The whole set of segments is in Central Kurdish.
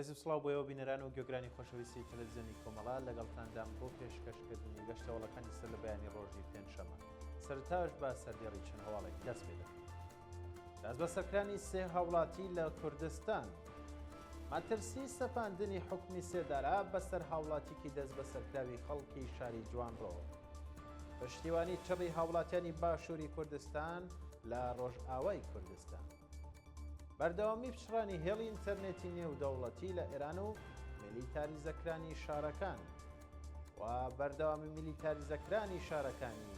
ڕێز و سڵاو بۆ ئێوە بینەران و گوێگرانی خۆشەویستی تەلەڤزیۆنی کۆمەڵە، لەگەڵتاندام بۆ پێشکەشکردنی گەشتەوەڵەکانی سەر لە بەیانی ڕۆژی پێنجشەممە. سەرەتاش بە سەردێڕی چەند هەواڵێک دەست پێ دەکەین. دەستبەسەرکرانی سێ هاوڵاتی لە کوردستان. مەترسی سەپاندنی حوکمی سێدارە بەسەر هاوڵاتیکی دەستبەسەرکراوی خەڵکی شاری جوانڕۆ. پشتیوانی چڕی هاوڵاتیانی باشووری کوردستان لە ڕۆژئاوای کوردستان. بەردەوامی پچڕانی هێڵی ئینتەرنێتی نێودەوڵەتی لە ئێران و میلیتاریزەکرانی شارەکان و بەردەوامی میلیتاریزەکرانی شارەکانی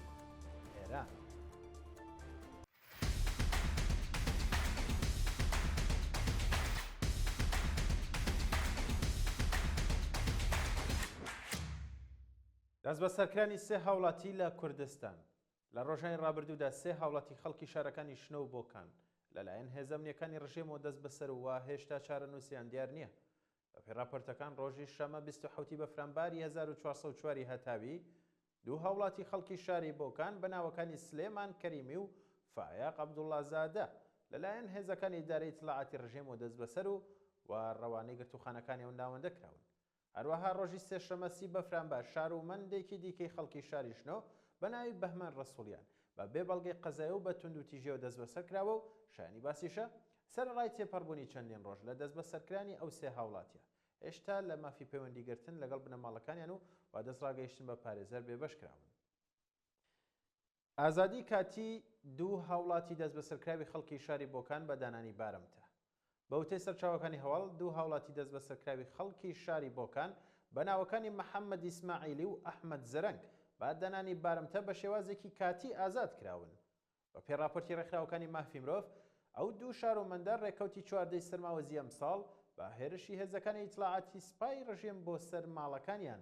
ئێران. دەستبەسەرکرانی سێ هاوڵاتی لە کوردستان. لە ڕۆژانی ڕابردوودا سێ هاوڵاتی خەڵکی شارەکانی شنۆ و بۆکان لەلایەن هێزە ئەمنییەکانی ڕژێمەوە دەستبەسەر و هێشتا چارەنووسیان دیار نییە. بەپێی ڕاپۆرتەکان ڕۆژی شەممە 27 ی بەفرانباری 1404 ی هەتاوی دوو هاوڵاتی خەڵکی شاری بۆکان بە ناوەکانی سلێمان کەریمی و فایەق عەبدوڵڵازادە لەلایەن هێزەکانی ئیدارەی ئیتڵاعاتی ڕژێمەوە دەستبەسەر و و ڕەوانەی گرتووخانەکانی ئەو ناوەندە کراون. هەروەها ڕۆژی سێشەممە سی بەفرانبار شارومەندێکی دیکەی خەڵکی شاری شنۆ بە ناوی بەهمەن ڕەسووڵیان بە بێ بەڵگەی قەزایی و بە توندوتیژیەوە دەستبەسەر کراوە و شایانی باسیشە سەرەڕای تێپەڕبوونی چەندین ڕۆژ لە دەستبەسەرکرانی ئەو سێ هاوڵاتیە هێشتا لە مافی پەیوەندیگرتن لەگەڵ بنەماڵەکانیان و و دەستڕاگەیشتن بە پارێزەر بێبەش کراون. ئازادی کاتیی دوو هاوڵاتی دەستبەسەرکراوی خەڵکی شاری بۆکان بە دانانی بارمتە. بە وتەی سەرچاوەکانی هەواڵ، دوو هاوڵاتی دەستبەسەرکراوی خەڵکی شاری بۆکان بە ناوەکانی محەممەد ئیسماعیلی و ئەحمەد زەرەنگ بە دانانی بارمتە بە شێوازێکی کاتی ئازاد کراون. بە پێی ڕاپۆرتی ڕێکخراوەکانی مافی مرۆڤ، ئەو دوو شارۆمەندە ڕێکەوتی 14 ی سەرماوەزی ئەمساڵ بە هێرشی هێزەکانی ئیتڵاعاتی سپای ڕژێم بۆ سەر ماڵەکانیان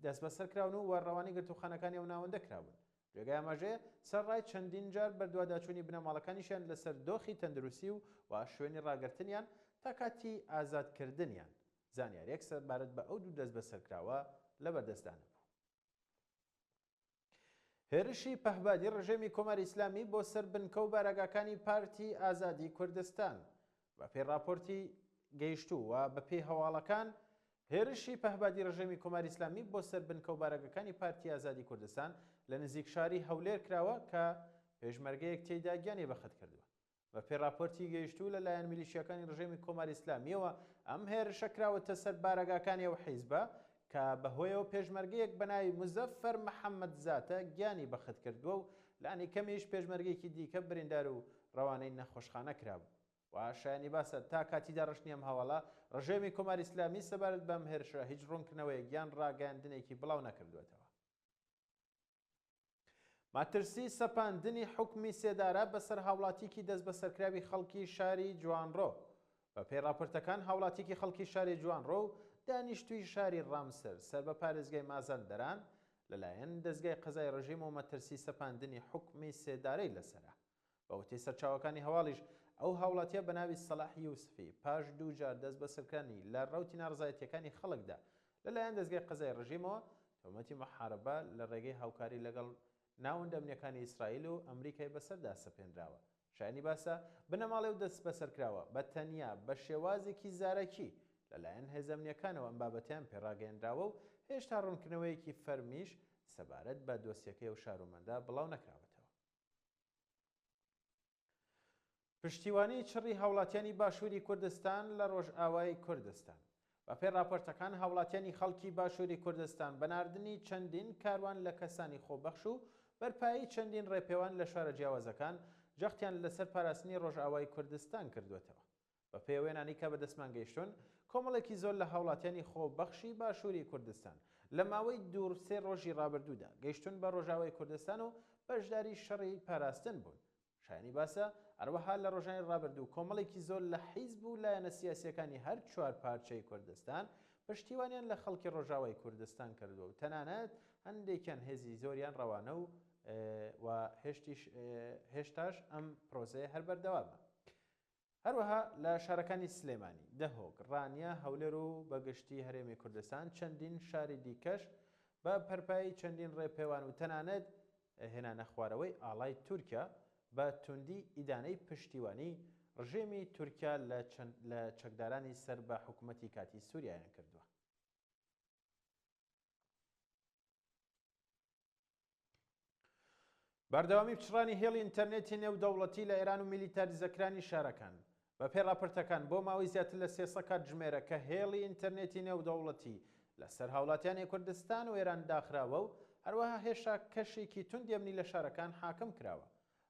دەستبەسەر کراون و ڕەوانەی گرتووخانەکانی ئەو ناوەندە کراون. جێگای ئاماژەیە، سەرەڕای چەندین جار بەدواداچوونی بنەماڵەکانیشیان لەسەر دۆخی تەندروستی و و شوێنی ڕاگرتنیان تا کاتی ئازادکردنیان، زانیارییەک سەبارەت بە ئەو دوو دەستبەسەرکراوە لەبەردەستدا نەبوو. هێرشی پەهبادی ڕژێمی کۆماری ئیسلامی بۆ سەر بنکە و بارەگاکانی پارتی ئازادی کوردستان. بە پێی ڕاپۆرتی گەیشتوو و بە پێی هەواڵەکان، هێرشی پەهبادی ڕژێمی کۆماری ئیسلامی بۆ سەر بنکە و بارەگەکانی پارتی ئازادی کوردستان لە نزیک شاری هەولێر کراوە کە پێشمەرگەیەک تێیدا گیانی بەخت کردووە. بە پێی ڕاپۆرتی گەیشتوو لە لایەن میلیشیاکانی ڕژێمی کۆماری ئیسلامییەوە ئەم هێرشە کراوەتە سەر بارەگاکانی ئەو حیزبە کە بە هۆیەوە پێشمەرگەیەک بە ناوی موزەفەر محەممەدزادە گیانی بەخت کردووە و لانیکەمیش پێشمەرگەیەکی دیکە بریندار و ڕەوانەی نەخۆشخانە کرابوو و شایانی باسە تا کاتی داڕشتنی ئەم هەواڵە ڕژێمی کۆماری ئیسلامی سەبارەت بەم هێرشە هیچ ڕوونکردنەوەیەک یان ڕاگەیاندنێکی بڵاو نەکردووەتەوە. مەترسی سەپاندنی حوکمی سێدارە بەسەر هاوڵاتیکی دەستبەسەرکراوی خەڵکی شاری جوانڕۆ. بەپێی ڕاپۆرتەکان هاوڵاتیکی خەڵکی شاری جوانڕۆ و دانیشتووی شاری ڕامسەر سەر بە پارێزگای مازەندەران لەلایەن دەزگای قەزای ڕژیم و مەترسی سەپاندنی حوکمی سێدارەی لەسەرە. بە وتەی سەرچاوەکانی هەواڵیش، ئەو هاوڵاتییە بە ناوی سەلاح یوسفی، پاش دوو جار دەستبەسەرکرانی لە ڕەوتی ناڕەزایەتییەکانی خەڵکدا لە لایەن دەزگای قەزای ڕژیمەوە، تۆمەتی موحاربە لە ڕێگەی هاوکاری لەگەڵ ناوەندە ئەمنییەکانی ئیسرائیل و ئەمریکای بەسەردا سەپێنراوە. شایانی باسە، بنەماڵەی ئەو دەستبەسەرکراوە بە تەنیا بە شێوازێکی زارەکی لە لایەن هێزە ئەمنییەکانەوە ئەم بابەتەیان پێ ڕاگەیەنراوە و هێشتا ڕوونکردنەوەیەکی فەرمیش سەبارەت بە دۆسیەکەی ئەو شارومەندە بڵاو نەکراوەتەوە. پشتیوانی چڕی هاوڵاتیانی باشووری کوردستان لە ڕۆژئاوای کوردستان. بەپێی ڕاپۆرتەکان هاوڵاتیانی خەڵکی باشووری کوردستان بە ناردنی چەندین کاروان لە کەسانی خۆبەخش و بەرپایی چەندین ڕێپێوان لە شارە جیاوازەکان جەختیان لەسەر پاراستنی ڕۆژئاوای کوردستان کردووەتەوە. بەپێی ئەو وێنانەی کە بەدەستمان گەیشتوون، کۆمەڵێکی زۆر لە هاوڵاتیانی خۆبەخشی باشووری کوردستان لە ماوەی دوو سێ ڕۆژی ڕابردوودا گەیشتوون بە ڕۆژاوای کوردستان و بەشداری شەڕی پاراستن بوون. شایانی باسە، هەروەها لە ڕۆژانی ڕابردوو کۆمەڵێکی زۆر لە حیزب و لایەنە سیاسییەکانی هەر چوار پارچەی کوردستان پشتیوانیان لە خەڵکی ڕۆژاوای کوردستان کردووە و تەنانەت هەندێکیان هێزی زۆریان ڕەوانە و و هێشتاش ئەم پرۆسەیە هەر بەردەوامە. هەروەها لە شارەکانی سلێمانی، دهۆک، ڕانیە، هەولێر و بە گشتی هەرێمی کوردستان چەندین شاری دیکەش بە پەرپایی چەندین ڕێپێوان و تەنانەت هێنانەخوارەوەی ئاڵای تورکیا بە توندی ئیدانەی پشتیوانی ڕژێمی تورکیا لە چەکدارانی سەر بە حکومەتی کاتی سوریایان کردووە. بەردەوامی پچڕانی هێڵی ئینتەرنێتی نێودەوڵەتی لە ئێران و میلیتاریزەکرانی شارەکان. بەپێی ڕاپۆرتەکان بۆ ماوەی زیاتر لە 300 کاتژمێرە کە هێڵی ئینتەرنێتی نێودەوڵەتی لەسەر هاوڵاتیانی کوردستان و ئێران داخراوە و هەروەها هێشتا کەشێکی توندی ئەمنی لە شارەکان حاکم کراوە.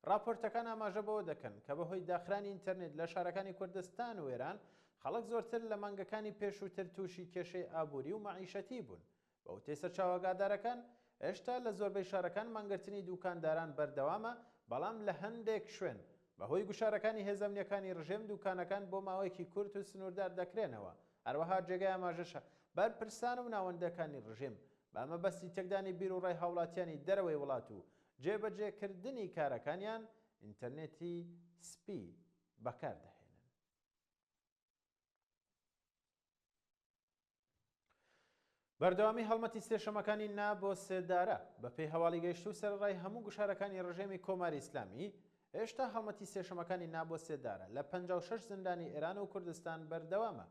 ڕاپۆرتەکان ئاماژە بەوە دەکەن کە بەهۆی داخرانی ئینتەرنێت لە شارەکانی کوردستان و ئێران خەڵک زۆرتر لە مانگەکانی پێشووتر تووشی کێشەی ئابووری و مەعیشەتی بوون. بە وتەی سەرچاوە ئاگادارەکان، هێشتا لە زۆربەی شارەکان مانگرتنی دووکانداران بەردەوامە، بەڵام لە هەندێک شوێن بەهۆی گوشارەکانی هێزە ئەمنییەکانی ڕژێم دووکانەکان بۆ ماوەیەکی کورت و سنووردار دەکرێنەوە. هەروەها جێگای ئاماژەشە بەرپرسان و ناوەندەکانی ڕژێم بە مەبەستی تێکدانی بیروڕای هاوڵاتیانی دەرەوەی وڵات و جێبەجێکردنی کارەکانیان ئینتەرنێتی سپی بەکاردەهێنن. بەردەوامی هەڵمەتی سێشەمەکانی نا بۆ سێدارە، بەپێی هەواڵی گەیشتوو سەرەڕای هەموو گوشارەکانی ڕژێمی کۆماری ئیسلامی، هێشتا هەڵمەتی سێشەمەکانی نا بۆ سێدارە لە 56 زیندانی ئێران و کوردستان بەردەوامە.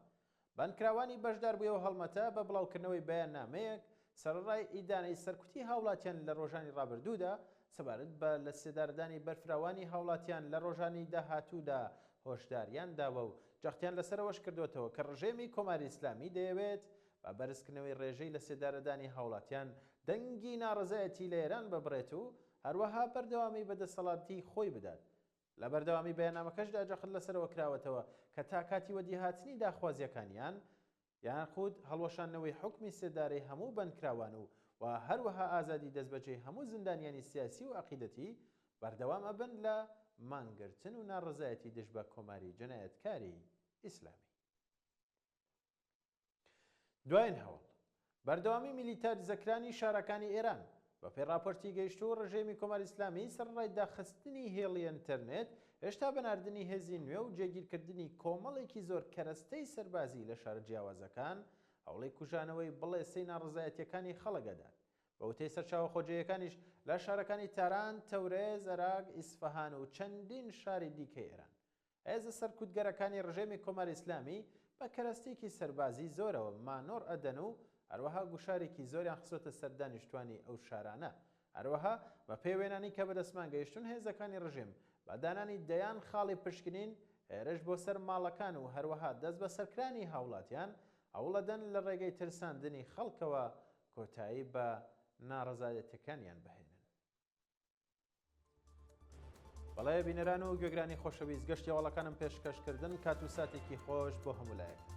بەندکراوانی بەشداربووی ئەو هەڵمەتە بە بڵاوکردنەوەی بەیاننامەیەک، سەرەڕای ئیدانەی سەرکوتی هاوڵاتیان لە ڕۆژانی ڕابردوودا، سەبارەت بە لە سێدارەدانی بەرفراوانی هاوڵاتیان لە ڕۆژانی داهاتوودا هۆشداریان داوە و جەختیان لەسەر ئەوەش کردۆتەوە کە ڕژێمی کۆماری ئیسلامی دەیەوێت بە بەرزکردنەوەی ڕێژەی لە سێدارەدانی هاوڵاتیان دەنگی ناڕەزایەتی لە ئێران ببڕێت و هەروەها بەردەوامی بە دەسەڵاتی خۆی بدات. لە بەردەوامی بەیاننامەکەشدا جەخت لەسەرەوە کراوەتەوە کە تا کاتی وەدیهاتنی داخوازییەکانیان، یاخود هەڵوەشاندنەوەی حوکمی سێدارەی هەموو بەندکراوان و و هەروەها ئازادی دەستبەجێی هەموو زیندانیانی سیاسی و عەقیدەتی، بەردەوام ئەبن لە مانگرتن و ناڕەزایەتی دژ بە کۆماری جەنایەتکاری ئیسلامی. دوایین هەواڵ، بەردەوامی میلیتاریزەکرانی شارەکانی ئێران، بەپێی ڕاپۆرتی گەیشتوو، ڕژێمی کۆماری ئیسلامی سەرەڕای داخستنی هێڵی ئینتەرنێت، هێشتا بە ناردنی هێزی نوێ و جێگیرکردنی کۆمەڵێکی زۆر کەرەستەی سەربازی لە شارە جیاوازەکان، هەوڵی کوژانەوەی بڵێسەی ناڕەزایەتییەکانی خەڵک ئەدات. بە وتەی سەرچاوە خۆجێیەکانیش، لە شارەکانی تاران، تەورێز، ئەراک، ئیسفەهان و چەندین شاری دیکەی ئێران، هێزە سەرکوتگەرەکانی ڕژێمی کۆماری ئیسلامی بە کەرەستەیەکی سەربازیی زۆرەوە مانۆڕ ئەدەن و هەروەها گوشارێکی زۆریان خستۆتە سەر دانیشتوانی ئەو شارانە. هەروەها بە پێی وێنانەی کە بەدەستمان گەیشتوون هێزەکانی ڕژێم بە دانانی دەیان خاڵی پشکنین، هێرش بۆ سەر ماڵەکان و هەروەها دەستبەسەرکرانی هاوڵاتیان هەوڵئەدەن لە ڕێگەی ترساندنی خەڵکەوە کۆتایی بە ناڕەزایەتیەکانیان بهێنن. بەڵێ بینەران و گوێگرانی خۆشەویست گەشتی هەواڵەکانم پێشکەش کردن کات و ساتێکی خۆش بۆ هەموو لایەک.